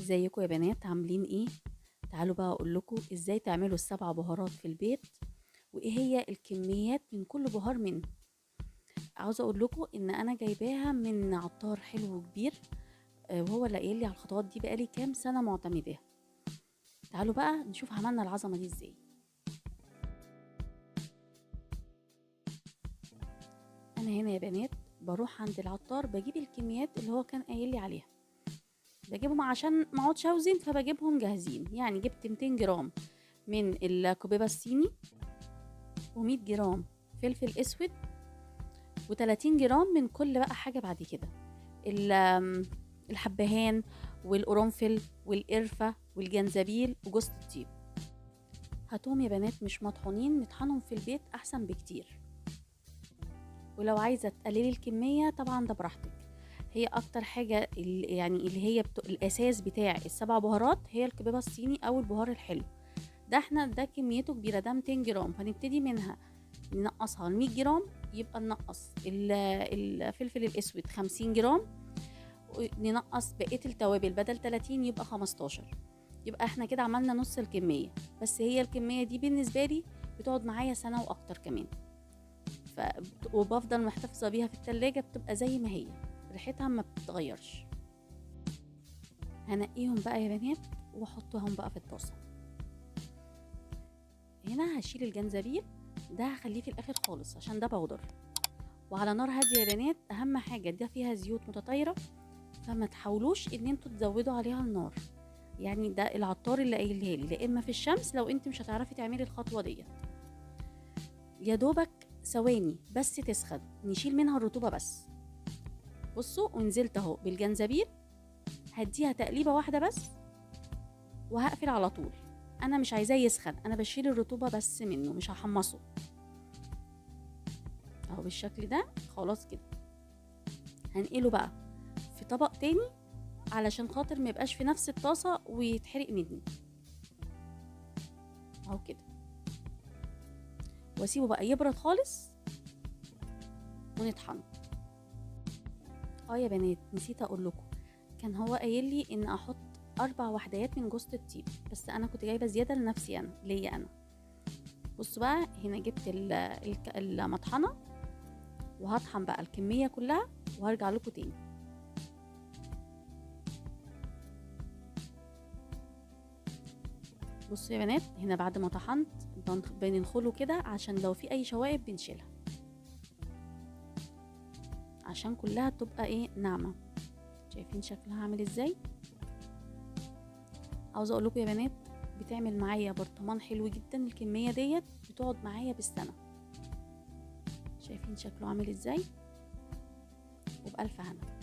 ازيكم يا بنات، عاملين ايه؟ تعالوا بقى اقول لكم ازاي تعملوا السبع بهارات في البيت، وايه هي الكميات من كل بهار منه. عاوزه اقول لكم ان انا جايباها من عطار حلو كبير، وهو اللي قايل لي على الخطوات دي بقالي كام سنة معتمداها. تعالوا بقى نشوف عملنا العظمة دي ازاي. انا هنا يا بنات بروح عند العطار بجيب الكميات اللي هو كان قايل لي عليها، بجيبهم عشان ما اقعدش اوزن، فبجيبهم جاهزين. يعني جبت 200 جرام من الكبيبه الصيني، و100 جرام فلفل اسود، و30 جرام من كل بقى حاجة بعد كده، الحبهان والقرنفل والقرفه والجنزبيل وجوز الطيب. هاتوهم يا بنات مش مطحونين، نطحنهم في البيت احسن بكتير. ولو عايزه تقللي الكمية طبعا ده براحتك. هي اكتر حاجة يعني اللي هي الاساس بتاع السبع بهارات هي الكبيبه الصيني او البهار الحلو ده. احنا ده كميته كبيرة، ده 200 جرام، هنبتدي منها ننقصها ل 100 جرام، يبقى ننقص الفلفل الاسود 50 جرام، ننقص بقية التوابل بدل 30 يبقى 15، يبقى احنا كده عملنا نص الكمية. بس هي الكمية دي بالنسبة لي بتقعد معايا سنة واكتر كمان، وبفضل محتفظة بيها في التلاجة، بتبقى زي ما هي، ريحتها ما بتتغيرش. هنقيهم بقى يا بنات واحطهم بقى في الطاسه. هنا هشيل الجنزبيل ده، هخليه في الاخر خالص عشان ده بودر. وعلى نار هادية يا بنات، اهم حاجة ده فيها زيوت متطايره، فما تحاولوش ان انتوا تزودوا عليها النار. يعني ده العطار اللي قايلها لي، لا اما في الشمس لو انت مش هتعرفي تعملي الخطوة ديت، يا دوبك ثواني بس تسخن، نشيل منها الرطوبة بس. بصوا، ونزلت اهو بالجنزبيل، هديها تقليبه واحدة بس وهقفل على طول. انا مش عايزاه يسخن، انا بشيل الرطوبة بس منه، مش هحمصه. اهو بالشكل ده خلاص كده. هنقله بقى في طبق تاني علشان خاطر ما يبقاش في نفس الطاسه ويتحرق مني. اهو كده، واسيبه بقى يبرد خالص ونطحنه. يا بنات نسيت اقول لكم، كان هو قايل لي ان احط 4 وحدات من جوزة الطيب، بس انا كنت جايبه زيادة لنفسي انا، ليا انا. بصوا بقى هنا جبت المطحنه، وهطحن بقى الكمية كلها وهرجع لكم تاني. بصوا يا بنات، هنا بعد ما طحنت بننخله كده عشان لو في اي شوائب بنشيلها، عشان كلها تبقى ايه، ناعمة. شايفين شكلها عامل ازاي؟ عاوزه اقول لكم يا بنات بتعمل معايا برطمان حلو جدا. الكمية ديت بتقعد معايا بالسنة. شايفين شكله عامل ازاي؟ وبألف هنا.